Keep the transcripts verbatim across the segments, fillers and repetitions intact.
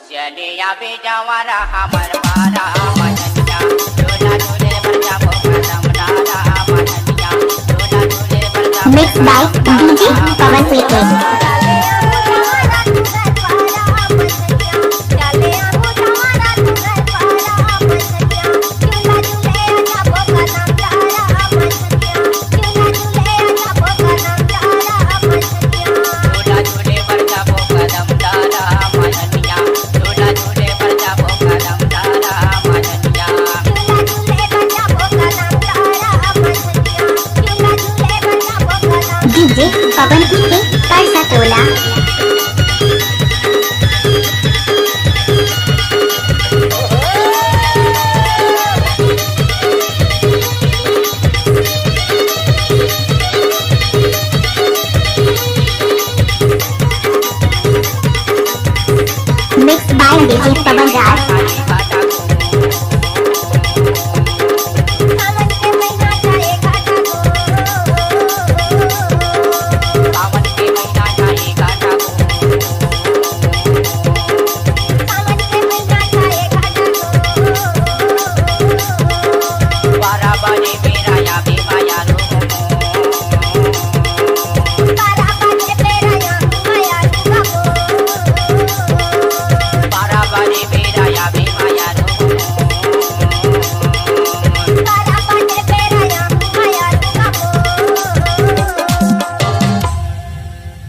चले आवे जवारा हमर पारा मदनिया, झूला झूले बर जाबो कदम डारा मदनिया, झूला झूले बर जाबो Mixed by D J Pawan P K. D J Pawan P K, Parsa Tola. Mixed by D J Pawan Raj.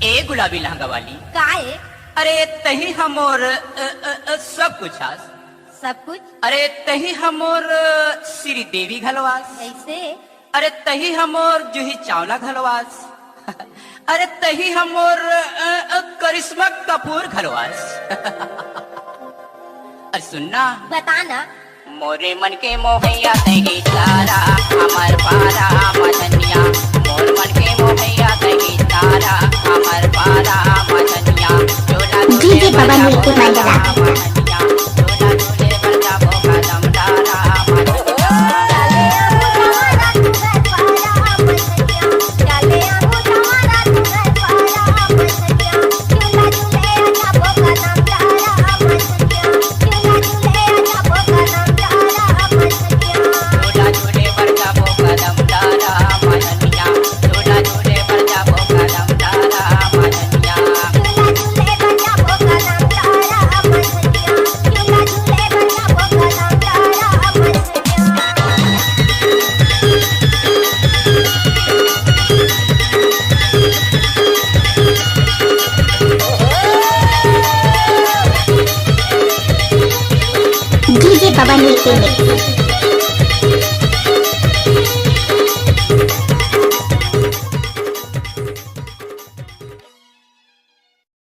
ए गुलाबी लहंगा वाली। का ए? अरे तही हमर, अ, अ, अ, सब कुछ आस। सब कुछ? अरे तही हमर, अ, श्री देवी घलो आस। कैसे? अरे तही हमर जूही चावला घलो आस। अरे तही हमर, अ, अ, करिश्मा कपूर घलो आस। अरे सुन ना। बता ना। मोरे मन के मोहैया तही तारा, हमर पारा मदनिया। मोर मन के मोहैया तही तारा, हमर पारा मदनिया। झूला D J झूले Pawan बर P K जाबो Mandala. मदनिया, झूला झूले बर जाबो कदम डारा मदनिया। D J Pawan P K mix.